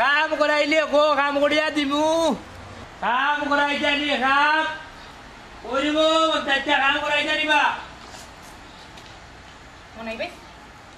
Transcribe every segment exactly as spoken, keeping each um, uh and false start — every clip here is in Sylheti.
কাম করাইলে কও, কাম করিয়া দিমু। কাম করাইতানি, কাম করিমু, মন্তাচ্চা, কাম করাইতানি বা। মনাই ভাই,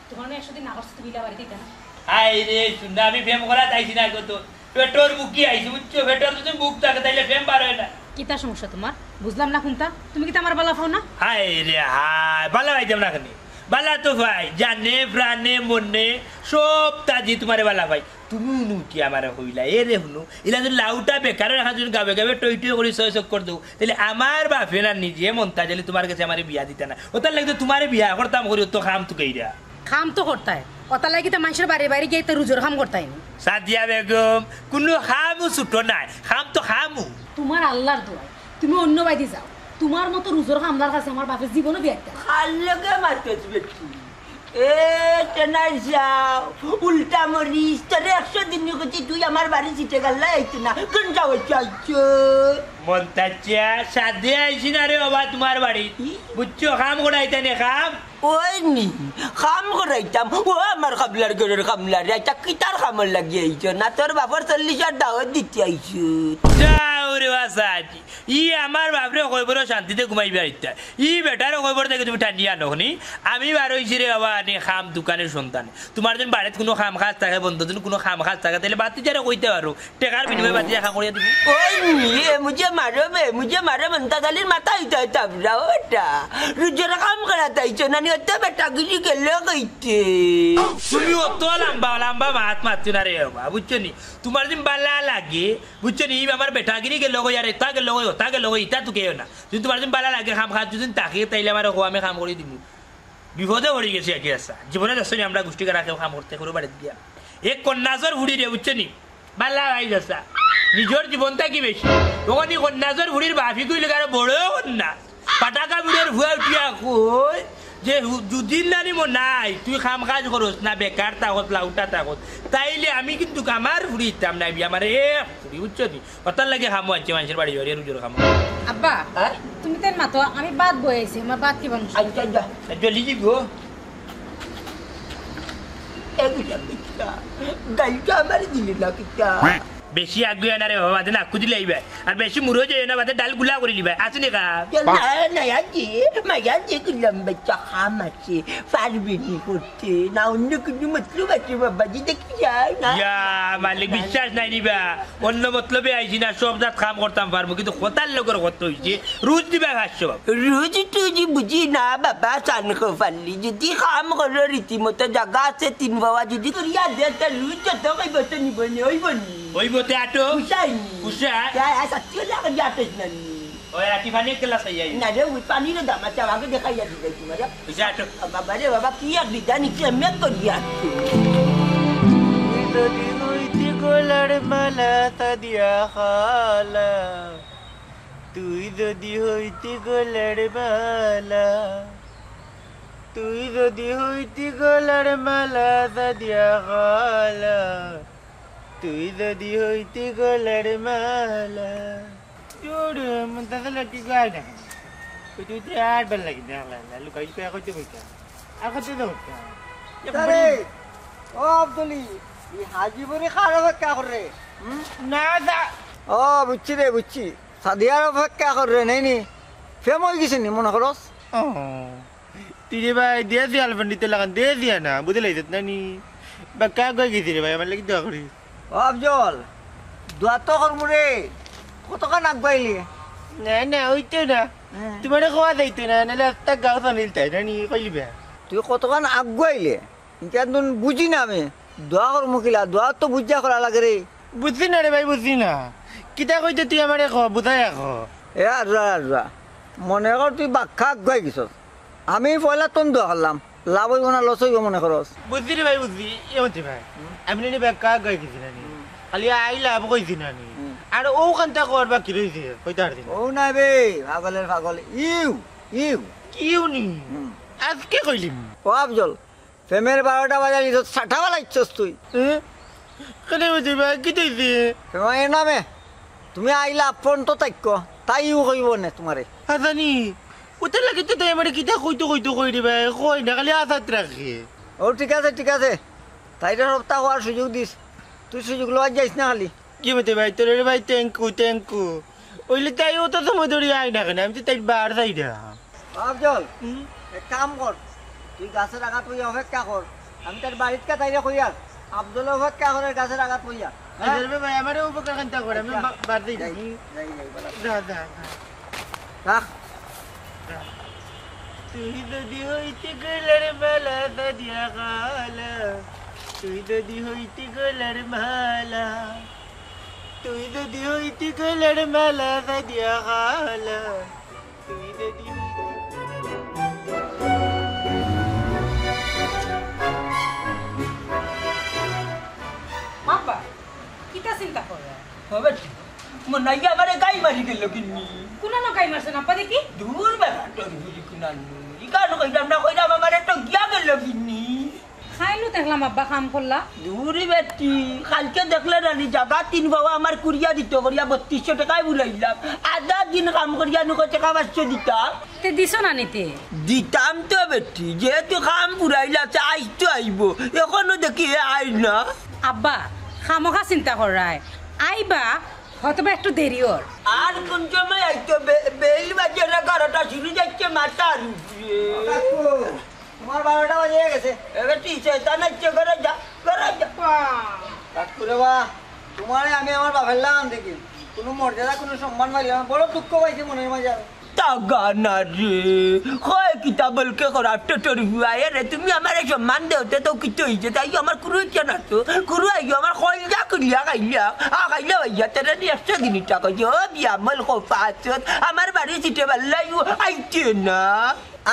তোমার না একশো দিন না করছে, তুমি ইলা বাড়িত আইতা না? হায় রে, শুন না, আমি প্রেম করাত আইছি না গো তো। পেটর ভুকি আইছি, বুঝছো? পেটর যদি ভুক থাকে, তাইলে প্রেম বার অয় না। কিতা সমস্যা তোমার? বুঝলাম না কুনতা। তুমি কিতা আমার বালা পাও না? হায় রে হায়, বালা পাইতাম না কেনে? বালা তো পাই, জানে, প্রাণে, মনে, সবতা দি তোমারে বালা পাই। তুমি হুনো কি আমারে কইলা? এ রে হুনো, ইলা যদি লাউটা বেকার রাখা যদি গাবে গাবে টই টই করি ছয় চক্কর দেও, তাইলে আমার বাপে না নিজে মন্তাজ আলী তোমার গেছে আমারে বিয়া দিতা না। অতার লাগি তো তোমারে বিয়া করতাম করি, অত কাম তুকাইরা। কাম তো করতায়, অতার লাগি তো মানষর বাড়ি বাড়ি গিয়া তো রুজর কাম করতায় নি। সাদিয়া বেগম, কুনু কামও ছুটো নায়, কাম তো কামও। তোমার আল্লার দোয়াই, তুমি অন্য বায়দি যাও। তোমার মতো রুজর কামলার কাছে আমার বাপে জীবনও বিয়া দিতা না। কার লগে মাতছ বেটি? এ, টেনার যাও, উল্টা মরিস, তোরে একশো দিন নি কইছি, তুই আমার বাড়ি চিটাগাং আইতে না, কুন যাও চাইছো? মন্তাচ্চা, সাদে আইছি না রে বাবা তোমার বাড়ি। বুঝছো, কাম করাইতানি, কাম। ওই নি, কাম করাইতাম। ও আমার কামলার ঘরর কামলা রে, আইচ্ছা কিতার কামর লাগি আইছো? না তোর বাপর চল্লিশর দাওয়াত দিতে আইছো? যাও রে বাসাজি, ই আমার বাপরে কইবরো শান্তিতে ঘুমাইবার ইচ্ছা। ই বেটারে কইবর থাকি তুমি টানিয়া আনো নি। আমি বার অইছি রে বাবা, আনি কাম দুকানের সন্ধানে। তোমার যদি বাড়িত কুনু কাম কাজ থাকে, বন্ধ যদি কুনু কাম কাজ থাকে, তাইলে বাতিজারে কইতে পারো। টেকার বিনিময়ে বাতিজা কাম করিয়া দিবো। ওই নি, এ মুঝে মারো বে, মুঝে মারো, মন্তাজ আলীর মাথা ইতা ইতা বুড়া ওটা। রুজর কাম করাত আইছো না নি, অত বেটাগিরি গেল কইতে। তুমি অত লাম্বা লাম্বা মাত মাতিও না রে বাবা, বুঝছো নি? তোমার যদি বালা লাগে, বুঝছো নি? ই আমার বেটাগিরি গেল কই, আর এতা গেল কই, অতা গেল কই, ইতা তুকাইও না। যদি তোমার যদি বালা লাগে, কাম কাজ যদি থাকে, তাইলে আমারে কও, আমি কাম করি দিমু। বিপদে পড়ি গেছি আর কি। আইচ্ছা, জীবনে দেখছো নি আমরা গুষ্টিখানা কেউ কাম করতে, কেউর বাড়িত গিয়া? এক কন্যাজর ফুড়ি রে, বুঝছো নি? বালা ভাই চাচা, নিজর জীবন থাকি বেশি। অখন ই কন্যাজর ফুড়ির বাফি কইলে আরো বড় কন্যা। পাটাকা বুড়ের ফুয়া উঠিয়া কই যে হু-, যুদিন নানি মো নাই, তুই কাম কাজ করস না, বেকার থাকস, লাউটা থাকস, তাইলে আমি কিন্তু আমার ফুড়ি দিতাম না, বিয়া আমারে এক ফুড়ি, বুঝছো নি? অতার লাগি কামো আইছে, মানষর বাড়ি বাড়ি রুজর কামো। আব্বা, হ্যাঁ? তুমি তাইন মাতো, আমি ভাত বওয়াইছি, আমার ভাত কিবা নষ্ট। আইচ্ছা, আইচ্ছা। জলদি গো। এগুলা মিথ্যা। গাইলটা আমারে দিলে না কিতা? বেশি আগুয়া না রে বাবা, বাদে নাকু দিলাইবায়। আর বেশি মুরো যাইও না, বাদে ডাল গুলা করি লিবায়। আছে নি কাম? না, না, আজি, মাই আজি গুলাম বাচ্চা কাম আছে। পারবে নি করতে? না অন্য কুনু মতলব আছে বাবা, জি দেখি যাও না। ইয়া, মালিক বিশ্বাস নাই নি বা। অন্য মতলবে আইছি না, সব জাত কাম করতাম পারমু, কিন্তু কথার লগর কথা অইছে, রুজ দিবায় পাঁচশো বাবা। রুজ টুজ বুঝি না বাবা, চান খোফাল্লি। যদি কাম করো রীতিমতো, জাগা আছে তিন বাবা, যদি করিয়া দে, তে রুজ যত কইব তো নিব নি, অইব নি? অইব তে আটো। পুষাই নি। পুষাই। যা, আ, সত্যি করে আগে আটিস না নি। ওই আটি পানি এক গ্লাস খাইয়া আই। না রে, ওই পানির দাম আছে, আগে দেখাইয়া দিবে তোমারে। বুঝা তো। বাবা রে বাবা, কি আর বিধান, কি এমনি করি আর কি? তুই যদি হইতি গলার মালা সাদিয়া খালা, তুই যদি হইতি গলার মালা, তুই যদি হইতি গলার মালা সাদিয়া খালা, তুই যদি হইতি গলার মালা। জোরে মন্তাজ আলী কি গায় না? ওই তুই তো আর ভালা লাগে না, লা, লা, লুকাই লুকাই কইতে কইতে। আর কত দাও? আরে, ও আব্দুলি, ই হাজি বুড়ি কার অপেক্ষা করে? হুম? না, দা- ও, বুঝছি রে, বুঝছি। সাদিয়ার অপেক্ষা করে, নেই নি? প্রেম অই গেছে নি, মনে করস? ও। তুই রে ভাই, দেশি আলফান্ডিতে লাগান, দেশি আনা, বুঝলে ইজ্জত নানি? বা কা গই গেছি রে ভাই, আমার লাগি দোয়া করিস। ও আফজল, দোয়া তো করমু রে, কতখান আগুয়াইলে? না, না, অইতো না। হ্যাঁ। তোমারে কওয়া যাইতো না, নাহলে আস্তা গাঁও সামিল তাই নানি, কইলি বে। তুই কতখান আগুয়াইলে? ইটা তো বুঝি না আমি। দোয়া করমু কিলা, দোয়া তো বুঝিয়া করা লাগে রে। বুঝছি না রে ভাই, বুঝছি না। কিতা কইতে তুই আমারে ক, বুঝাইয়া ক। এ আরুয়া, আরুয়া। মনে কর তুই বাক্কা আগুয়াই গেছস। আমি পয়লা তন দোয়া করলাম। লাভ অইব না লস অইব মনে করস? বুঝছি রে ভাই, বুঝছি। এ মন্ত্রী ভাই, হুম। আমি নানি বাক্কা আগুয়াই গেছি নানি। হুম। খালি আই লাভ কইছি নানি। হুম। আর অউ কান্তা কর বাকি রইছে, কইতে পারছি না। ও না বে, পাগলের পাগল। You, you. কিউ নি? হুম। আজকে কইলিম। ও আফজল, প্রেমের বারোটা বাজার ইজত সাটা বালাইছস তুই। এ? কেনে বুঝি ভাই, কি তৈছে? প্রেমা এ নামে, তুমি আইলা আপন তো তাইক্য, তাইও কইব নে তোমারে। হাসানি, ওটা লাগে তো তাই আমারে কিতা কইতো কইতো কই রে ভাই, কই না, খালি আজাদ রাখে। ও ঠিক আছে, ঠিক আছে, তাইরে সপ্তাহ হওয়ার সুযোগ দিস। তুই সুযোগ লওয়া যাইস না খালি। কি মতে ভাই, তোর রে ভাই, thank you, thank you। ওইলে তাই অত সময় ধরি আয় না কেনে? আমি তো তাই বার যাই না। আফজল, হুম? এক কাম কর, তুই গাছর আগাত বইয়া অপেক্ষা কর। আমি তার বাড়িত কা তাইরে কইয়ার, আফজলে অপেক্ষা করের গাছর আগাত বইয়া। হ্যাঁ? আচ্ছা রে ভাই, আমারে উপকার খানতা কর, আমি আচ্ছা। বা-, বার যাই না। যাই, যাই, যাই, বালা। যা, যা, যা। রাখ। তুই যদি হইতে গলার মালা সাদিয়া কালা, তুই যদি হইতে গলার মালা, তুই যদি হইতে গলার মালা সাদিয়া কালা, তুই যদি হইতে বাবা, কিতা চিন্তা করো? হবে ঠিক। মনাইয়া আমারে গাই মারি গেল কিন্নি। কুনানো গাই মারছে না, আব্বা দেখি? দূর বেটা, তোর বুঝি কুনানো। ইকানো কইলাম না, কইলাম আমারে তো গিয়া গেল কিন্নি। খাইলো দেখলাম আব্বা কাম করলা। দূর বেটি, কালকে দেখলে না নি জাগা তিন বাবা আমার কুড়িয়া দিত করিয়া বত্রিশশো টাকায় বুলাইলাম। আধা দিন কাম করিয়া নুকো টাকা পাঁচশো দিতাম। তে দিছো না নিতে? দিতাম তো বেটি, যেহেতু কাম ফুরাইলা, তে আইস তো আইবো। এখনো দেখি হে আয় না। আব্বা, খামোখা চিন্তা কররায়। আইবা, হয়তো বা একটু দেরি অর। আর কোন সময় আইতো? বে-, বেইল বাজে না, এগারোটা শুরু যাচ্ছে মাথার উপরে। কাকু, তোমার বারোটা বাজে গেছে। এ বেটি, শয়তান আইছে, ঘরে যা, ঘরে যা। কাকু রে বা, তোমারে আমি আমার বাপের লাগান দেখি। কোনো মর্যাদা, কোনো সম্মান পাইলাম না। বড় দুঃখ পাইছি মনের মাঝে আমি। তাগা না রে, কয় কিতা বলকে করা টোটোর বুয়া, এ রে, তুমি আমারে সম্মান দেও, তে তো কিতা হইছে, তাই আমার কুরু ইচ্ছা না তো, কুরু আইও আমার কইলজা কুলিয়া খাইলা, আ খাইলা ভাইয়া, তেরে নি একশো দিন ইটা কইছে, ও বিয়ামল খোফা আছত, আমার বাড়ি সিটে বাল্লাইও আইতে না।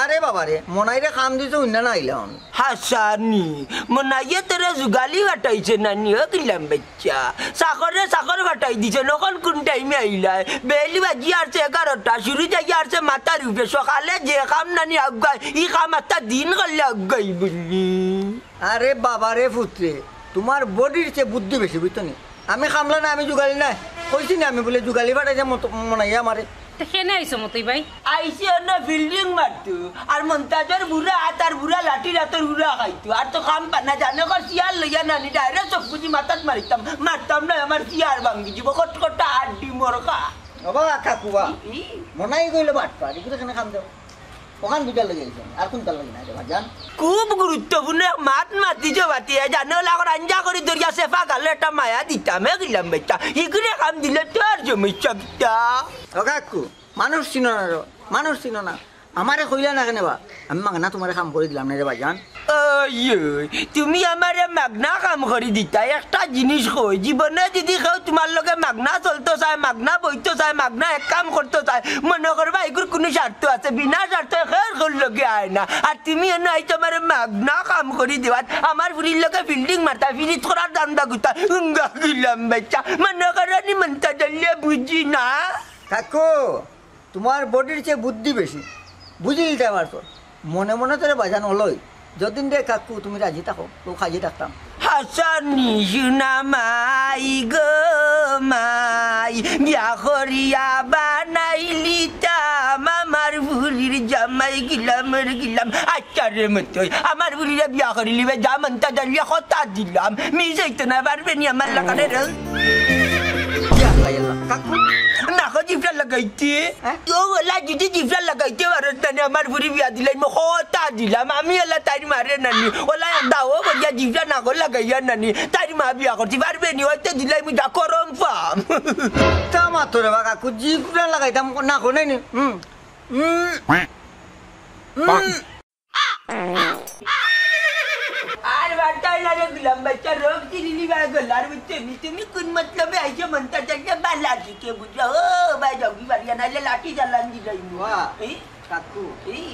আরে বাবা রে, মনাইরে কাম দিছে, উন্না না আইলাম। হাসানি, মনাইয়ে তেরে জুগালি ফাটাইছে না নি, ও কিলাম ভাই। আচ্ছা, চাকরে চাকর ফাটাই দিছে, নখন কোন টাইমে আইলায়? বেলি বাজি আরছে এগারোটা, শুরু যাই আরছে মাথার উপরে, সকালে যে কাম নানি আগুয়ায়, ই কাম আত্তা দিন করলে আগুয়াই বুঝলি। আরে বাবা রে পুত্রে, তোমার বডির চেয়ে বুদ্ধি বেশি, বুঝছো নি? আমি কামলা না, আমি জুগালি নাই, কইছি না আমি বলে জুগালি ফাটাইছে মত-, মনাইয়া আমারে। তে কেনে আইছো মতই ভাই? আইছি অন্য ফিল্ডিং মারতো, আর মন্তাজর বুড়া আত আর বুড়া লাঠির আতর বুড়া খাইতো, আর তো কাম পানা জানে কর শিয়াল লইয়া নানি ডাইরেক্ট চোখ বুঝি মাথাত মারিতাম, মারতাম না আমার শিয়ার ভাঙ্গি দিব, কটকটা হাড্ডি মরকা। বাবা কাকুবা, ই, ই। মনাই কইলে বাটপার, এগুলো কেন কাম দেও? ওখান দুটার লগে আইছো, আর কোন তার লগে নাই রে বাজান? খুব গুরুত্বপূর্ণ এক মাত মাতিছো বাতি, জানো লাগর আঞ্জা করি দরিয়া সেফা গালে একটা মায়া দিতাম, এ গিলাম বেটা, ইগুলো কাম দিলে তোর জমি সবটা। ও কাকু, মানুষ চিনো না রে, মানুষ চিনো না। আমারে কইলা না কেনে বা? আমি মাগনা তোমারে কাম করি দিলাম না রে ভাইজান। ওই, ওই, তুমি আমারে মাগনা কাম করি দিতা। একটা জিনিস কই, জীবনে যদি কেউ তোমার লগে মাগনা চলতো চায়, মাগনা বইতো চায়, মাগনা এক কাম করতো চায়, মনে করবা এগুর কোনো স্বার্থ আছে, বিনা স্বার্থে কেউর লগে আয় না। আর তুমি এনে আইছো আমারে মাগনা কাম করি দেওয়াত, আমার ফুরির লগে ফিল্ডিং মারতা, ফিরিত করার দান্দা গুতা, উঙ্গা গিলাম বেটা। মনে করো নি মনটা জ্বললে বুঝি না। কাকু, তোমার বডির চেয়ে বুদ্ধি বেশি, বুঝি দিতে পারছো। মনে মনে তোরে বাজান হলোই, যদিন রে কাকু তুমি রাজি থাকো, তো খাইয়ে থাকতাম। হাসানি সুনা মাই গো মাই, বিয়া করিয়া বানাইলিতাম আমার ফুরির জামাই গিলাম রে গিলাম। আচ্ছা রে মতই, আমার ফুরিরে বিয়া করিলিবে, যা মনটা জানলিয়া কথা দিলাম, মিস হইতো না পারবে নি আমার লাগানে রে। ইয়া আল্লাহ, ইয়া আল্লাহ। কাকু, নাকো জিফরা লাগাইতে। হ্যাঁ? ও ওলা যদি জিফরা লাগাইতে পারো, তাহলে আমার ফুরি বিয়া দিলাই, মো কথা দিলাম। আমি ওলা তাইর মারে নানি। ওলা দাও, বলিয়া জিফরা নাকো লাগাইয়া নানি। তাইর মা বিয়া করতে পারবে নি, হয়তো দিলাই মুই যা করম পাম। তা মাতো রে বা কাকু, জিফরা লাগাইতাম, নাকো নাই নি। হুম। হুম। হুম। আর বাটাই না রে গুলাম বাচ্চা, রোগ চিনি নিবার গলার ভিতরে নি। তুমি কোন মতলবে আইছো মনটা চাইছে বালা দিকে বুঝো? ও ভাই, জগি বাড়িয়া নাইলে লাঠি চালান দি যাইমু। বাহ, এই? কাকু, এই?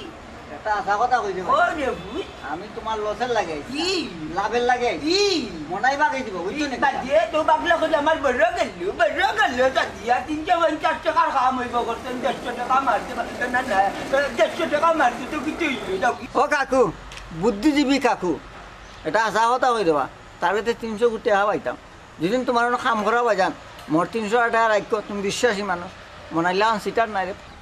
এটা আশা কথা কইছে ও ভাই। রে বুঝ। আমি তোমার লসের লাগে আইছি। কি? লাভের লাগে আইছি। কি? মনাই বাগে দিব, বুঝছো নি? বাদ দিয়ে তো বাগলা করে আমার বড় গেল, বড় গেল, তা দিয়া তিনশো পঞ্চাশ টাকার কাম হইব করতেন, দেড়শো টাকা মারতে পারতেন না, না, দেড়শো টাকা মারতে তো কিছু হইল না। ও কাকু, বুদ্ধিজীবী কাকু, এটা হাছা কথা কই দেবা, তার কাছে তিনশো কোটি টাকা পাইতাম। যেদিন তোমার কোনো কাম করা বাজান, মোর তিনশো টাকা রাখো, তুমি বিশ্বাসী মানুষ, মনাইলা আন সিটার নাই রে।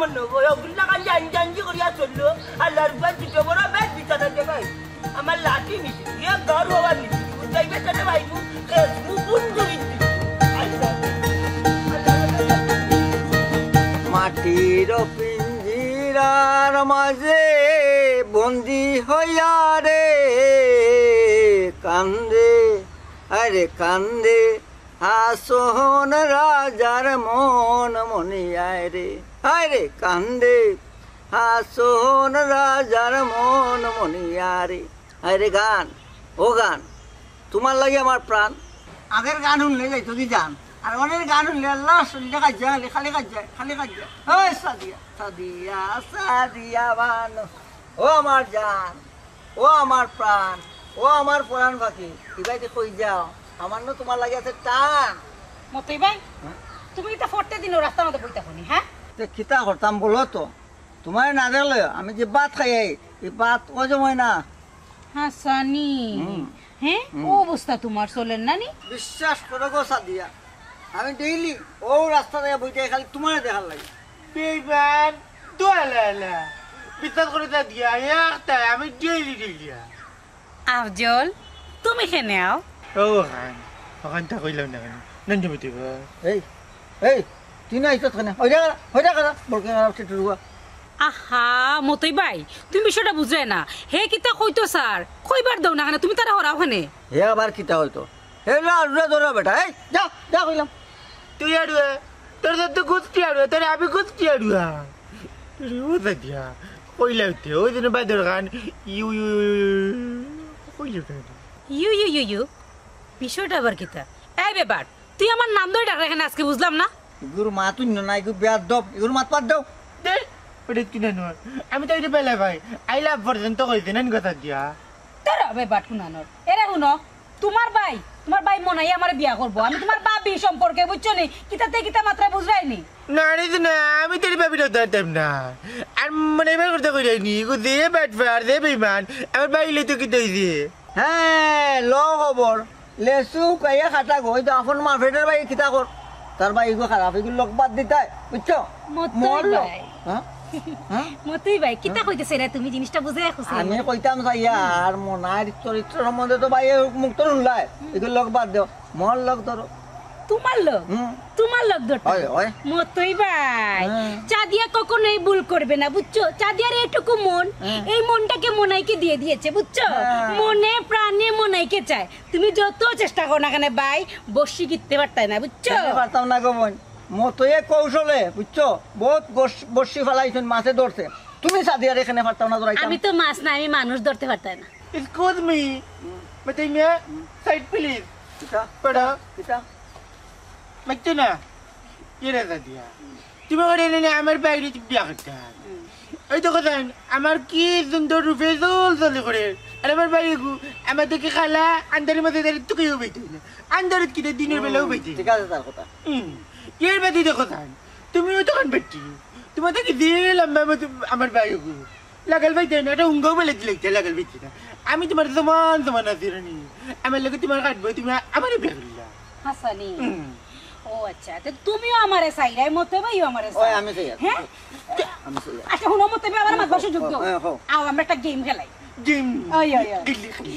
মনে হয় ওগুলা খালি আঞ্জাঞ্জি করিয়া চললো। আল্লাহর উপর দুটো বড় ব্যাগ বিছানা দেবাই। আমার লাঠি নিছি, ইয়ে ঘর হওয়ার নিছি। বুঝাই বেচারে ভাই, এ, মুকুন্দ ঋদ্ধি। আল্লাহ। মাটির পিঞ্জিরার মাঝে বন্দি হইয়া রে কান্দে, আরে কান্দে হাসন রাজার মন মনিয়ায় রে, হায় রে কান্দে হাসন রাজার মন মনিয়া রে। হায় রে গান, ও গান, তোমার লাগি আমার প্রাণ। আগের গান শুনলে যাইতো কি জান, আর অনের গান শুনলে আল্লাহ শরীরটা কাজ যায়, খালি কাজ যায়, খালি কাজ যায়। ওই সাদিয়া, সাদিয়া, সাদিয়া বানো, ও আমার জান, ও আমার প্রাণ, ও আমার পরাণ পাখি, ইবাইতে কই যাও? আমার না তোমার লাগি আছে টান। মতই ভাই, হ্যাঁ? তুমি এটা ফটতে দিনও রাস্তার মধ্যে বইতা হনি, হ্যাঁ? তে কিতা করতাম বলো তো? তোমার না দেখলে আমি যে ভাত খাই, এই ভাত হজম হয় না। হাসানি, হুম। হ্যাঁ? হুম। ও অবস্থা তোমার চলের নানি? বিশ্বাস করো গো সাদিয়া, আমি ডেইলি ও রাস্তা দিয়ে বইতে খালি তোমার দেখার লাগে। বেইমান, দোয়ালালা। বিশ্বাস করে তা দিয়া, একটা আমি ডেইলি ডেইলি। আফজল, তুমি কেনে আও? ও খান, ওখানটা কইলাম না কেন? নন্দমিতি বা। এই, এই, তুই না আইছত কেনে? ওই দেখা, ওই দেখা, বলকে খারাপ টিটুরুয়া। আহা, মতই ভাই, তুমি বিষয়টা বুঝে না। হে কিতা কইতো স্যার, কইবার দাও না কেনে? তুমি তারা হরাও কেনে? হে আবার কিতা হইতো? হে লো, আলুরা ধরো বেটা, এই, যা, যা কইলাম। তুই আড়ুয়া, তোর তো গুষ্টি আড়ুয়া, তোর আমি গুষ্টি আড়ুয়া। তুই ও যা দিয়া, কইলা হইতে, ওই দিন বাইদর খান, ইউ, ইউ, ইউ, ইউ, ইউ, কইলা কেন? ইউ, ইউ, ইউ, ইউ? বিষয়টা আবার কিতা? এই বেবার, তুই আমার নাম ধরে ডাকলে কেনে আজকে বুঝলাম না। ইগুর মা তুই না, ইগু বেয়াদব, ইগুর মাত বাদ দাও। দে, ওটা তুই না নয়। আমি তো এটা বেলা ভাই, I love পর্যন্ত কইছি না কথা দিয়া। তোর বেবার কুনানোর। এরে হুনো, তোমার ভাই, তোমার ভাই মনাই আমারে বিয়া করবো। আমি তোমার ভাবি সম্পর্কে, বুঝছো নি? কিতাতে কিতা মাত্রা বুঝরাই নি? না রে, না, আমি তোর ভাবির কথা হইতাম না। আর মনে এবার কথা কইরাই নি, ইগু যে বাটপার, যে বেইমান, আমার ভাই লইতো কিতা হইছে? হ্যাঁ, ল খবর। লেসু কাইয়া খাটা গো, ওই তো আফন মা ফেটের ভাই কিতা কর। তার ভাই ইগু খারাপ, ইগুর লোক বাদ দিতায়, বুঝছো? মতই মোর লোক। ভাই। হ্যাঁ? হ্যাঁ? মতই ভাই, কিতা কইতেছে রে তুমি? জিনিসটা বুঝে রাখো। আমি কইতাম চাইয়া, আর মনার চরিত্র সম্বন্ধে তো ভাই মুখ তো শুনলাই, ইগুর লোক বাদ দেও, মোর লোক ধরো। তোমার লোক? হুম। তোমার লোক ধরতে হয়, হবে। হয়। মতই ভাই, হ্যাঁ। চাদিয়া কখনোই ভুল করবে না, বুঝছো? চাদিয়ার এইটুকু মন, হ্যাঁ। এই মনটাকে মনাইকে দিয়ে দিয়েছে, বুঝছো? হ্যাঁ। মনে প্রাণে মনাইকে চায়। তুমি যত চেষ্টা করো না কেন ভাই, বর্ষি গিততে পারতায় না, বুঝছো? কেনে পারতাম না গো বোন। মতয়ে কৌশলে, বুঝছো? বহুত বর্ষ-, বর্ষি ফালাইছইন, মাছে ধরছে। তুমি সাদিয়ারে কেনে পারতাও না ধরাইতাম? আমি তো মাছ না, আমি মানুষ ধরতে পারতায় না। Excuse me, বেটা মিয়া, side please। কিতা? বেটা। কিতা? মারছো না? কি রে সাদিয়া? তুমি করে এনে আমার বাইরে বিয়া করতে হয়। এই তো কথা, আমার কি সুন্দর রূপে চল চলে করে। আর আমার বাইরে গু, আমার দেখে খালা, আন্ধারের মধ্যে দাঁড়িয়ে তোকেও বেঁধে না। আন্ধারে কিতা দিনের বেলাও বেঁধে। ঠিক আছে, তার কথা। হুম। এর বাদে দেখো তাই, তুমিও তখন বেটি। তোমার দেখি যে লম্বা মতো আমার বাইরে গু। লাগাল ভাই দেন, এটা উঙ্গাও বলে দিলে, লাগাল ভাই দেন। আমি তোমার সমান সমান আছি, রানী। আমার লগে তোমার কাটবো, তুমি আমারে বিয়া করিলা। হাসানি। হুম। ও আচ্ছা, তো তুমিও আমারে চাইরায়, মতই ভাইও আমারে ওই চাই। আমি চাই আর। হ্যাঁ? আমি চাই আর। আচ্ছা, হুনো মতই ভাই, আমার মাতবার সুযোগ দাও। হ্যাঁ, হ্যাঁ। আও, আমরা একটা গেম খেলাই। গেম। ওই, ওই, ওই। গিল্লি খেলি।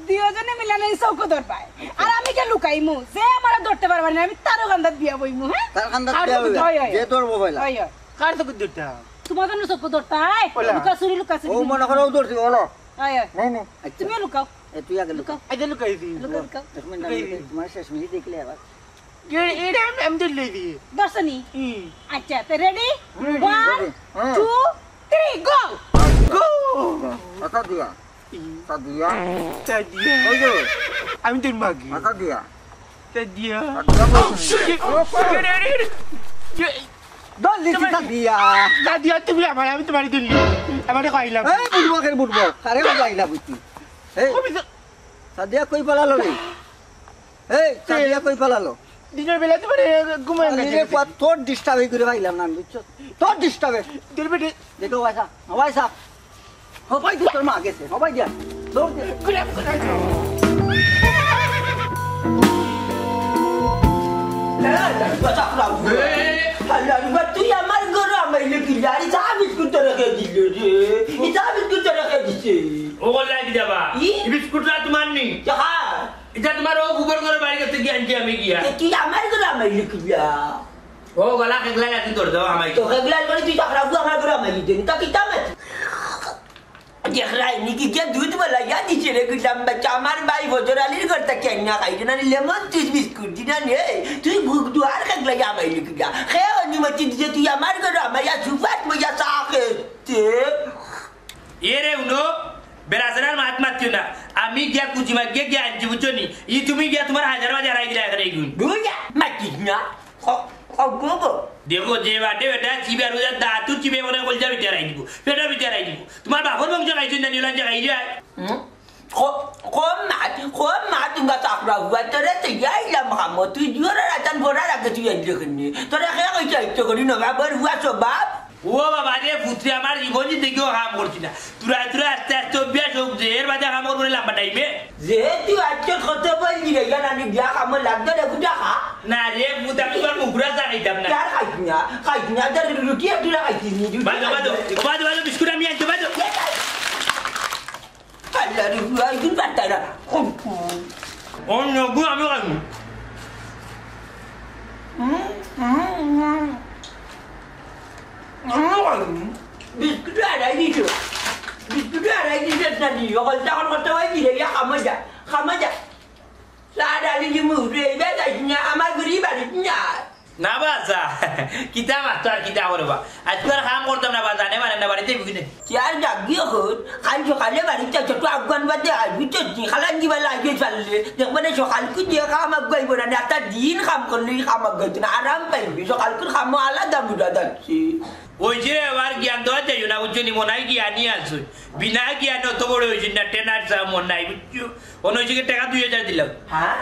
দুইজনে মিলানো এই চৌকো ধরবায়। আর আমি গিয়া লুকাইমু, যে আমারে ধরতে পারবা না, আমি তারও কান্দাত বিয়া বইমু, হ্যাঁ? তার কান্দাত আর বিয়া তো বইবা। ওই, ওই, যে ওই। ধরবো পয়লা। ওই, ওই। কার চৌকো ধরতাম? তোমার জন্য চৌকো ধরতাম, এই। পয়লা। লুকাচুরি, লুকাচুরি। ও মনে করো, ও ধরছি, বলো। ওই, ওই। নাই, নাই। আচ্ছা। তুমিও লুকাও। এ, তুই আগে লুকা। লুকাও। এই যে লুকাইছি। লুকাও, লুকাও। এক মিনিট, লুকাইছি। আমি তোমার শেষ মিনিট দেখলে আবার। এ-, এটা আমি, আমি ধরলে দিই। দর্শনী। হুম। আচ্ছা, তো ready? হুম, হুম, One, ready। হ্যাঁ। Two, three, go! Go! আচ্ছা দিয়া। হুম। আচ্ছা দিয়া। আচ্ছা দিয়া। ওই যে। আমি তোর মাগি। আচ্ছা দিয়া। আচ্ছা দিয়া। আচ্ছা দিয়া বলছি। এ, এ, এ, এ, এ, ধরলি তুমি, কিতা দিয়া? আচ্ছা দিয়া, তুমি আমার, আমি তোমারে ধরলি। আমারে কইলাম। এই বুড়বকের বুড়বক। আরে, কইলাম বুঝছি। এই। কবি তো সাদিয়া কই পালালো রে? এই, সাদিয়া কই পালালো? দিনের বেলা তোমার, এ, ঘুমায় না আরে রে, কেন? পুয়া, তোর disturb এই করে পাইলাম না আমি, বুঝছো? তোর disturb এ। তোর বেটে। দেখো, ওয়াইসা, ওয়াইসা। হবাই দি তোর মা গেছে, হবাই দিয়া। দৌড় দে। ঘুরে, ঘুরে। এ, আল্লাহ, তুই আমার ঘরে আমাইলে কি? আরে, চা বিস্কুট তো রেখে দিল রে। এই চা বিস্কুট তো রেখে দিছে। ও বললা কি যাবা? ই? এই বিস্কুট না তোমার নি? চা। এটা তোমার ও গোবর করে বাড়ি করতে গিয়ে আনছি আমি গিয়া। এ, তুই আমার ঘরে আমার লিখিলা। ও গলা খেগলা গেছে তোর দাও আমায়। তো খেগলা করে তুই চাকরা গু আমার ঘরে আমার লিখে। তা কিতা মাতি? দেখরায় নি কিতা দুধ বালা ইয়া দিছে রে, গুলাম বাচ্চা, আমার ভাই ফজর আলীর ঘর থাকি আনিয়া খাইছে না, লেমন জুস বিস্কুট দিনা নে, তুই ভুক দুয়ার খাগলা ইয়া ভাই লিখিলা। খে অনুমতি দিছে তুই আমার ঘরে আমার ইয়া সুপাত মজা চা খেতে। এ রে উনো, বেড়াছেড়ার মাত মাতিও না। আমি গিয়া কুচি মাগিয়া গিয়া আনছি, বুঝছো নি? ই তুমি গিয়া তোমার হাজার বাজে হারাই দিলা এখানে এইগুন। দুই যা, মাতিস না। খ-, খ-, গো, গো। দেখো, যে বাটে বেটা চিবে আর ওদের দাঁতও চিবে করে কলজা ভিতরে রাখি দিব, পেটের ভিতরে রাখি দিব। তোমার বাপর বংশ খাইছো না, নিলাম যে খাই যায়। হুম? খ-, কম মাত, কম মাত, তুমরা চাকরা হুয়া, তোরে তো ইয়াইলাম খামো, তুই জোরে রাতান ভরার আগে তুই আনলি কেনে? তোরে কে কইছে আইতে করি না, বাবার হুয়া স্বভাব? ও বাবা রে, পুত্রে আমার জীবন জিন্দেগিও কাম করছি না। তুরা তুরা আস্তে আস্তে অভ্যাস হোক যে এর বাদে কাম করবো না লম্বা টাইমে। যেহেতু আজকে কত বই দিলে, ইয়ার আমি বিয়া কামো লাগবে রে, গুটা খা। না রে, পুত, আমি তোমার মুখরা চা খাইতাম না। আর খাইছি না, খাইছি না, তোর রুটি একটু খাইছি নি, রুটি বাদো, বাদো, খাইছি না। বাদো, বাদো, বিস্কুট আমি আনছি, বাদো। আল্লাহ রে, পুরা একদিন পারতাই না। অন্য গু আমি খাইমু। হুম, হুম, হুম। বিস্কুট আড়াই দিছো। বিস্কুট আড়াই দিছো না দি। অকল তখন কত হয় দিলে, ইয়া খামা যা, খামা যা। চা ডালি দি মুখ রে, এবার যাইস না, আমার ঘুরি বাড়ি না। না বা, আচ্ছা। কিতা মাতো আর কিতা করবা? আজকে আর কাম করতাম না বা, জানে মানে না বাড়িতে বুঝি নাই। ইয়ার জাগি অখন, কাল সকালে বাড়িত আইছো, তো আগুয়ান বাদে আইবি তো নি, খালান দিবা লাগে চাললে। দেখবে না সকালকু যে কাম আগুয়াইব না, না, একটা দিন কাম করলে এই কাম আগুয়াইতো না, আরাম পাইবি। সকালকুর কামও আলাদা বুঝা যাচ্ছে। ওই যে আবার জ্ঞান দেওয়া যাইও না, বুঝছো নি? মনে হয় জ্ঞানই আছো। বিনা জ্ঞানে অত বড় হয়েছে না, টেনার চা মন নাই, বুঝছো? অন্য হয়েছে কি টেকা দুই হাজার দিলাম। হ্যাঁ?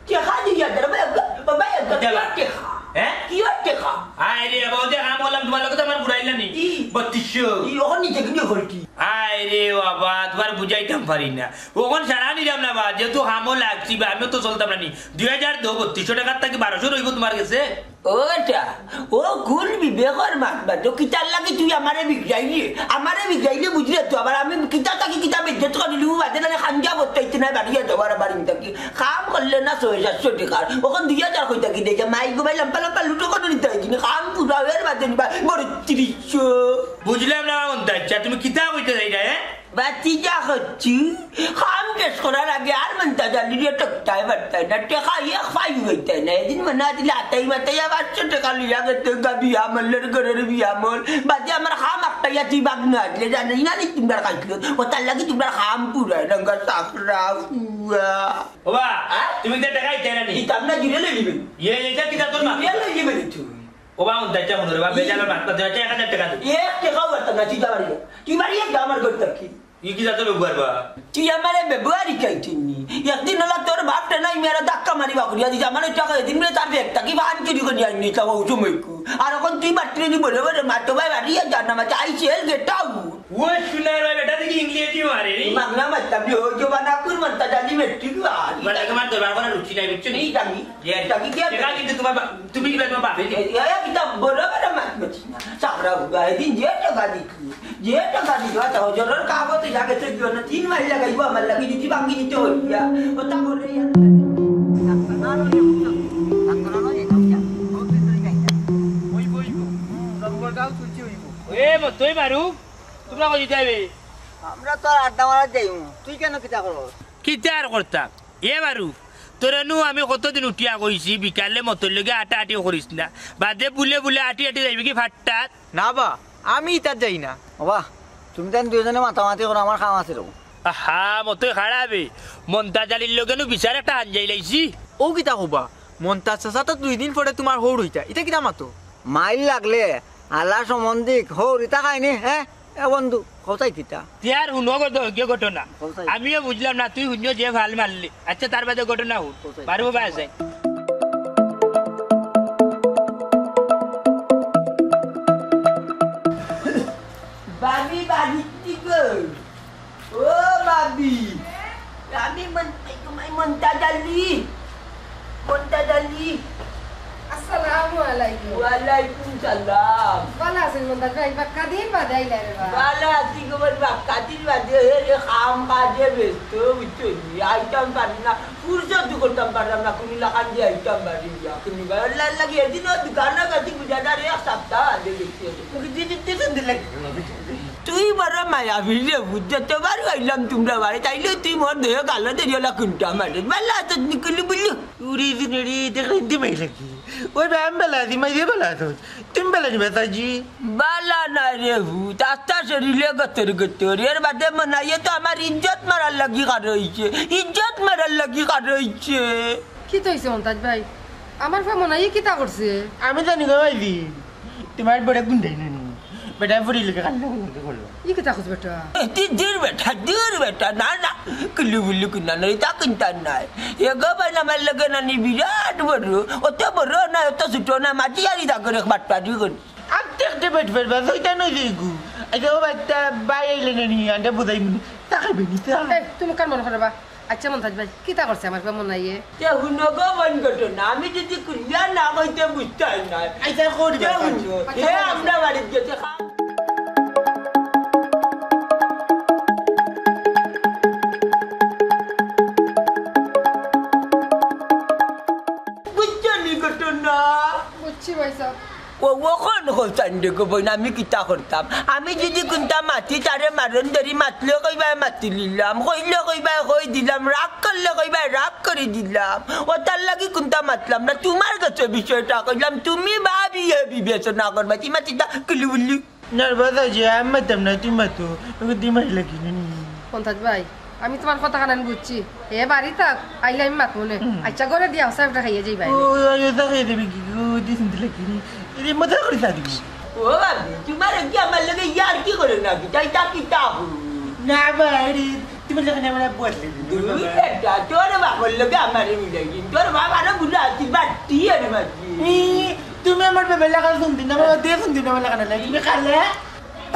টেকা দুই হাজার? বাবা, বাবা, বাবা, টেকা। টেকা। হ্যাঁ? কি আর টেকা? আয় রে বাবা, ওদের কাম করলাম, তোমার লোকে তো আমার ঘুরাইলা নি। ই। বত্রিশশো। ই, ওখান নিচে কিন্তু ভর্তি। আয় রে বাবা, তোমার বুঝাইতাম পারি না। ওখান সারা নিলাম না বা, যেহেতু কামও লাগছি বা, আমিও তো চলতাম না নি। দুই হাজার দেও, বত্রিশশো টেকার থাকি বারোশো রইব তোমার গেছে। ও বেটা, ও কোন বিবেকর মাত মাতো, কিতার লাগি তুই আমারে বিগড়াইলি? আমারে বিগড়াইলি বুঝলে তো, আবার আমি কিতা থাকি কিতা বেজ্জত করিলি, ও বাদে নালে খাঞ্জা বত্তাইতে নাই, বাড়িয়া যাওয়ার বাড়ি থাকি। কাম করলে না ছয় সাতশো টেকার, ওখান দুই হাজার কই থাকি দেয়, মাই গো ভাই, লম্বা লম্বা লুটো কত নিতে হয়, কিন্তু কাম পুরা হওয়ার বাদে নিবা, বড় তিরিশশো। বুঝলাম না, অন্তা, আচ্ছা, তুমি কিতা কইতে চাইরা, হ্যাঁ? বাতি যা হচ্ছি, কাম শেষ করার আগে আর মন্তাজ আলীরে টকতায় পারতায় না, টেকা এক ফাই হইতায় না। এদিন মনে দিলে আতাই মাতাই আবার একশো টেকা লইয়া গেছে গা বিয়া মল্লর ঘরের বিয়া মল। বাদে আমার কাম আটকাইয়া তুই বাগ না আসলে জানি না নি তোমরা খাইছিল। ও তার লাগি তোমরা কাম পুরায় না গা চাকরা ফুয়া। ওবা, হ্যাঁ? তুমি তো টেকা দিতে না নি? দিতাম না, জুড়ে লই দিবেন। ইয়ে, এটা কিতা তোর মাফ? জুড়ে লই দিবেন তুমি। ওবা, উন দাইটা মনে রে বা, বেজালো না, তো দাইটা এক হাজার টেকা দে। এক টেকাও পারতাম না, তুই যা বাড়ি যা। তুই বাড়ি যা, আমার ঘর থাকি। ই কি জাতর ব্যবহার বা? তুই আমারে ব্যবহারই চাইছিস নি। একদিন হলা তোর বাপ টেনাই মেয়েরা ধাক্কা মারি বাকুড়িয়া দিছে, আমার ওই টাকা এদিন মিলে তার ব্যাগ থাকি বাহান চুরি করি আনি নিতাম ও সময়কু। আর এখন তুই বাট্টি নি বলে বলে মাতো ভাই বাড়ি আর জানা মাঝে আইসেল গেটাও। ও সোনার ভাই বেটা দেখি ইংলিশই মারে নি। মাগনা মারতাম নি, ওই জমানা কুর মারতা জানি মেট্রিক আর। মানে তোমার দরবার করার রুচি নাই, বুঝছো নি? এই জানি। টেকা কিন্তু তোমার বা-, তুমি কিবা তোমার বাপে দিবে। এ, এ, কিতা বড় বড় মাত মাতিস না। চাকরা হুগা, এদিন যে টেকা দিত, যে টেকা দিত, আচ্ছা, হজরর কাগজ তো জাগে তো দিও না, তিন মাইল লাগাইবো, আমার লাগি যদি ভাঙ্গি দিতে হই, ইয়া, ও তা বলে, ইয়া। ডাক্তার না হলে বুঝো, ডাক্তার না হলে যাও, যাও। ও ভিতরে যাই না। ওই বই গো। হুম, রংপুর গাঁও তুলছি ওই গো। এ, ম-, তুই মারু, তোমরা কই যাইবে? আমরা তো আর আড্ডা মারাত যাইমু, তুই কেন কিতা করস? কিতা আর করতাম? এ বারু, তোরে নু আমি কতদিন উঠিয়া কইছি, বিকালে মতই লগে আটাআটি করিস না। বাদে বুলে বুলে আটি আটি যাইবি কি ফাট্টাত? না বা, আমি ইতাত যাই না। ও বা, তুমি তাইন দুইজনে মাতামাতি করো, আমার কাম আছে রে। আহা, মতই খাড়াবে। মন্তাজ আলীর লগে নু বিচার একটা হাঞ্জাই লাইছি। ও কিতা কবা? মন্তাজ চাচা তো দুই দিন পরে তোমার হউর হইতা। ইতা কিতা মাতো? মাইল লাগলে আলা সম্বন্ধিক হউর ইতা খায়নি, হ্যাঁ? এ বন্ধু, কোথায় কিতা? তে আর হুনো গো, দৈর্ঘ্য ঘটনা। কোথায়? আমিও বুঝলাম না, তুই হুনো যে ফাল মারলি। আচ্ছা, তার বাদে ঘটনা হুন। কোথায়? বারো বাবা আছে। ভাবি, বাড়িত নি গো? ও ভাবি, আমি মন-, তোমার মন্তাজ আলী। মন্তাজ আলী। আসসালামু ওয়ালাইকুম। ওয়ালাইকুম সালাম। ভালা আছইন মন্তাজ ভাই? বাক্কা দিন বাদে আইলা রে বা। ভালা আছি গো বা, বাক্কা দিন বাদে। হে রে, কাম কাজে ব্যস্ত, বুঝছো নি? আইতাম পারি না, ফুরসত করতাম পারলাম না, কুনু লাখান দিয়া আইতাম পারি না। কুনু বা, আল্লার লাগি এদিনও দোকানো গেছি, বুঝা না রে, এক সপ্তাহ বাদে গেছি। তুই বড় মায়াবী রে, বুঝছো? যতবার আইলাম তুমরার বাড়ি, তাইলে তুই মোর দেহে গালো দেরিওলা কুনটা মারে। ভালা আছস নি কুলু বুলু? উড়ি দিন রে, দেখলে দিমাই লাগি। ওই বা, আমি ভালা আছি, মাইরে ভালা আছস? তুমি ভালা নি বা চাচি? ভালা নায় রে পুত, আস্তা শরীলে গতর গতর। এর বাদে মনাইয়ে তো আমার ইজ্জত মারার লাগি খাড়া অইছে, ইজ্জত মারার লাগি খাড়া অইছে। কিতা অইছে মন্তাজ ভাই? আমার ফুয়া মনাইয়ে কিতা করছে? আমি জানি গো ভাইজি, তুমার বড় গুন্ডাই নানি। বেটা ফুরির লগে কাল্লা কাল্লা করলো। ই কিতা কস বেটা? এ, দি-, দূর বেটা, দূর বেটা, না, না, কুলু বুলু কুনা নাই, তা কুনতা নাই। এগো ভাই আমার লগে নানি বিরাট বড়, অত বড় না, অত ছোট না, মাঝারি দাগর এক বাটপারি করি। আত্তে আত্তে বেট বেট বাস, ওইটা নয় যে গু। আচ্ছা, ও বাচ্চা, ভাই আইলে নানি, আন্ডা বুঝাই মুনি, তা খাইবে নি, তা। এই, তুমি কার মনে করে বা? আচ্ছা মন্তাজ ভাই, কিতা করছে আমার ফুয়া মনাইয়ে? তে হুনো গো, বন ঘটনা, আমি যদি খুলিয়া না কইতে বুঝতায় না। আচ্ছা, করি তে বা, হুনো, আচ্ছা, হে করি। আমরা বাড়িত গেছে খা- বুঝছো নি ঘটনা? বুঝছি ভাইসাব। ও, অখন কইছইন দেখো বইন, আমি কিতা করতাম? আমি যদি কুনতা মাতি তারে মারণ ধরি, মাতলে কইবায় মাতিলিলাম, কইলে কইবায় কই দিলাম, রাগ করলে কইবায় রাগ করি দিলাম। অতার লাগি কুনতা মাতলাম না, তুমার গেছে বিষয়টা কইলাম, তুমি ভাবিয়ে বিবেচনা করবায়, তি মাতিতা কুলু বুলু। না রে বা চাচি, আমি মাততাম না, তুমি মাতো। ওকে দিমাই লাগি নি। মন্তাজ ভাই, আমি তুমার কথা খানান বুঝছি। হে বাড়ি থাক, আইলে আমি মাতমু নে। হুম। আচ্ছা, ঘরে দিয়া হসা একটা খাইয়া যাইবায়। ও, আইও, তা খাইয়া দিবি কি? ও, দিস নি লাগি নি। এরে, মজা করি তা দিবি। ও ভাবি, তুমার কি আমার লগে ইয়ার কি করে নাকি? তাই তা কিতা করি? না বা, এরে, তুমার লগে আমার বদলে দিবি। দুই বেটা, তোর বাপর লগে আমারে মিলাই দিন। তোর বাপ আরো বুড়া আছি, বাট্টি আরে বাট্টি। ই, তুমি আমার বাবার লাখান হুনদি না, আমার বাবা দিয়া হুনদি না, আমার লাখান নাই। তুমি খালে?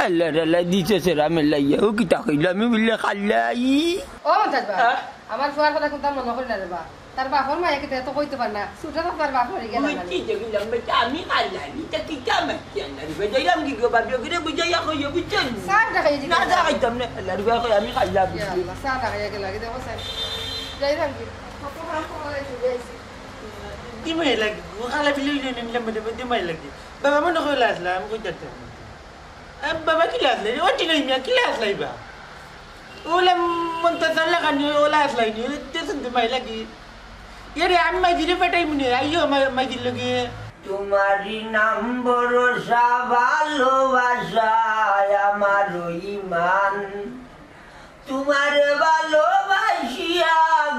আল্লাহ, আল্লাহ, দিছে সেরা মেলাইয়া। ও কিতা কইলো? আমি বুলে খাল্লাই। ও মন্তাজ বা, হ্যাঁ? আমার ফুয়ার কথা কুনতা মনো করি না রে বা। তার বাপর মায়ে কিতা এত কইতে পার না। ছুটা তো তার বাপ মরি গেল না। বুঝছি, দেখলাম বেটা, আমি খাল্লাই। তা কিতা মারছি আল্লাহ রে বা। যাইলাম কি গো বাবা, ওগুলো বুঝাইয়া কইও, বুঝছো নি? চা দেখাই দিতে না, চা খাইতাম না। আল্লাহ রে বা, কই আমি খাল্লাই। ইয়া আল্লাহ, চা দেখাই গেল, আগে দেখো চা। যাইলাম কি? কত খারাপ খবর আছে, যাইছি। দিমাই লাগে, ও খালা বিলে অইলে নিলাম, বেটা, দিমাই লাগে। বাবা মনে কইলা আসলা, আমি কই যাইতাম। এ, বাবা, কিলা আসলাই? ও, ঠিক আছে, মিয়া, কিলা আসলাই বা? ওলা মন্তাজ লাখান নি, ওলা আসলাই নি, ওলা দেখছইন তো মাই লাগি। এরে, আমি মাইজিরে পাঠাইমু নে, আইও মা-, মাইজির লগে। তোমারই নাম ভরসা, ভালোবাসায় আমার ইমান। তোমারে ভালোবাসিয়া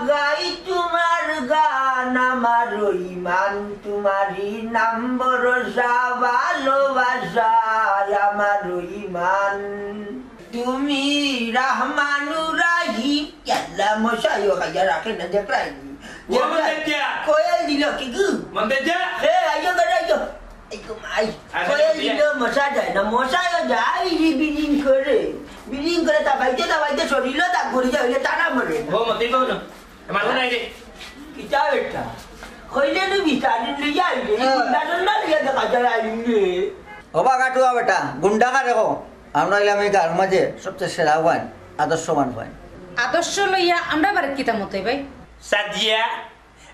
গাই তোমার গান, আমার ইমান। তোমারই নাম ভরসা, ভালোবাসায় আমার ইমান। তুমি রহমানুর রাহিম। ইয়াল্লা, মশাইও খাইয়া রাখে না, দেখরায়নি? ও মন্তাজ যা। কয়ে দিল কি গু? মন্তাজ যা। হে, আইও, বেটা, আইও। এই তো মাই। আরে, কয়ে বিয়া। দিল, মশা যায় না, মশাইও যায়, রি বিরিং করে। বিরিং করে, তা বাইতে, তা বাইতে, শরীরও তা ঘুরে যায়, ওই যে তারা মরে না। ও মন্তাজ, ও না। আমার মনে হয় রে। কিতা বেটা? কইলে নু বিচারিন লইয়া আইবে, এই হ্যাঁ। গুন্ডা টুন্ডা লইয়া দেখা যায় আইন রে। ও বা কাটুয়া বেটা, গুন্ডা কারে কো? আমরা অইলাম এই গাঁওর মাঝে সবচেয়ে সেরা ওয়াইন, আদর্শবান ওয়াইন। আদর্শ লইয়া আমরা বাড়িত কিতা মতে ভাই? সাদিয়া,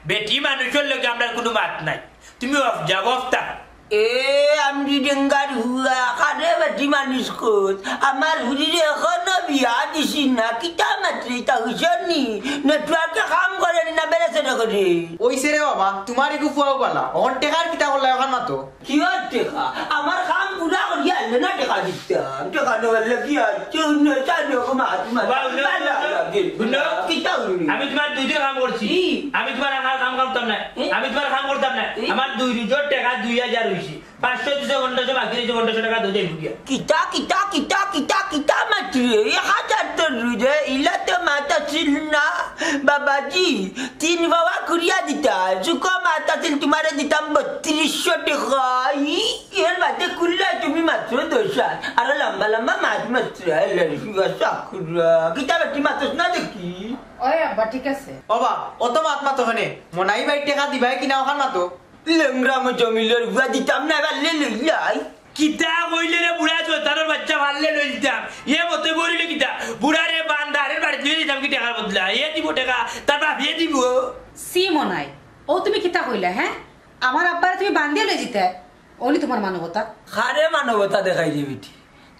বেটি মানুষর লগে আমরার কুনু মাত নাই। তুমি অফ যাও, অফ থাক। এ, আমি ডেঙ্গার হুয়া, কারে বেটি মানুষ কর। আমার হুরিরে এখনো বিয়া দিছি না, কিতা মাতরে ইতা হুশনি? নেটওয়ার্কে কাম করে না, বেড়েছে না করে। ওই সে রে বাবা, তোমার একটু ফুয়াও বালা। অখন টেকার কিতা করলা, অখন মাতো। কিয়র টেকা? আমার কাম পুরা করিয়া আনলে না টেকা দিতাম। টেকা নেওয়ার লাগি আর কেউ নেই, তাই নিয়ে কোনো হাত মারে। বাবা, উঠো, বাবা, উঠো, উঠো। লাগে। উঠো। কিতা উঠবি? আমি তোমার দুই দিন কাম করছি। কি? আমি তোমার আমার কাম করতাম না। এ? আমি তোমার কাম করতাম না। এ? আমার দুই রুজর টেকা দুই হাজার হইছে। পাঁচশো দিছে, পনেরোশো বাকি রইছে, পনেরোশো টেকা দে যাইবো গিয়া। কিতা, কিতা, কিতা, কিতা, কিতা মাতরে? এক হাজার তো রুজে, ইলা তো মাত আছিল না। বাবাজি, তিন বাবা করিয়া দিতা, চুকা মাত আছিল, তোমারে দিতাম বত্রিশশো টেকা। ই, এর বাদে কুল্লা তুমি মাত্র দশ হাজার। আরো লম্বা লম্বা মাত মাত্র, এ, লড়ি, চাকুরা। কিতা বেটি মাতস না দেখি? ওই আব্বা, ঠিক আছে। ওবা, অত মাত মাতো কেনে? মনাই ভাই টেকা দিবাই কিনা অখান মাতো। লেংড়া মতো মিলর বুয়া দিতাম না, এবার লে লইলাই। কিতা কইলে রে বুড়া শয়তানর বাচ্চা, মারলে লই দিতাম। এ মতে বলিল কিতা? বুড়া রে বান্দারের বাড়ি দিয়ে দিতাম কি টেকার বদলা? এ দিব টেকা, তার বাপ এ দিব। সি মনাই, ও তুমি কিতা কইলা, হ্যাঁ? আমার আব্বারে তুমি বান্দিয়া লই দিতে, ওনি তোমার মানবতা? খারে মানবতা দেখাই রে বেটি।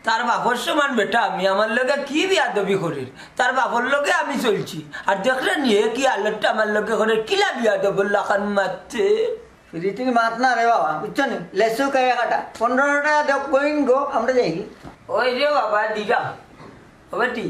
তার বাপর সমান বেটা আমি, আমার লগে কি বিয়াদবি করির? তার বাপর লগে আমি চলছি। আর দেখলে নিয়ে কি আলতটা আমার লগে করে, কিলা বিয়াদব বললা খান মারতে। ফিরিতির মাত না রে বাবা, বুঝছো নি? লেসু কে কাটা। পনেরো টাকা দেও, কইন গো, আমরা যাই কি? ওই রে বাবা, দিরা। ও বেটি,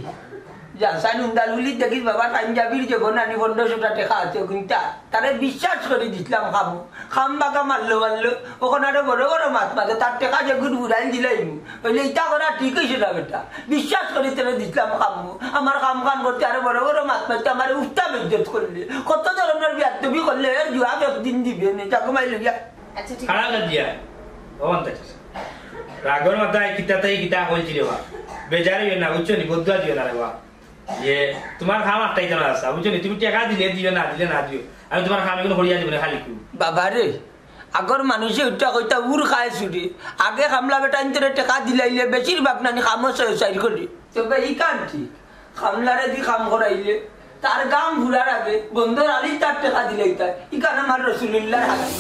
যা, সাইন উন্দাল উলি দেখিস বাবা, পাঞ্জাবির যে বোন আনি পনেরোশো টেকা আছে, কিন্তু তারে বিশ্বাস করে দিছিলাম খামো। খাম বাঁকা মারলো মারলো, ওখানে আরো বড় বড় মাত মারে, তার টেকা যে গুড় বুড়াইল দিলাইমু। ওইলে ইটা করা ঠিক হইছে না বেটা। বিশ্বাস করে তারে দিছিলাম খামো। আমার খাম খান করতে আরো বড় বড় মাত মারতে আমার উস্তা বেজ্জত করলে। কত ধরনের বিয়াদবি করলে, এর জুয়া একদিন দিবে নে, চাকু মাই লইয়া। আচ্ছা, ঠিক খারাপ আছে। না দিয়া, ও আনতে চাচা। রাগর মাথায় কিতা তাই কিতা কইছি রে বা। বেজার হইও না, বুঝছো নি? বদুয়া দিও না রে বা। ইয়ে, তোমার খাম আটকাইতে না আসা, বুঝছো নি? তুমি টেকা দিলে দিও, না দিলে না দিও। আমি তোমার খাম এখন হরিয়া দিব না, খালি কু। বাবা রে, আগর মানুষে উঠা কইতা উর খায় চুরি। আগে খামলা বেটা ইন্তরে টেকা দিলাইলে বেশিরভাগ নানি খামো সয় সাইড করি। তবে ই কান ঠিক, খামলারে দি খাম করাইলে তার গাম ঘুরার আগে বন্দর আলি তার টেকা দিলাইতা। ই কান আমার রসুলিল্লার হাদিস।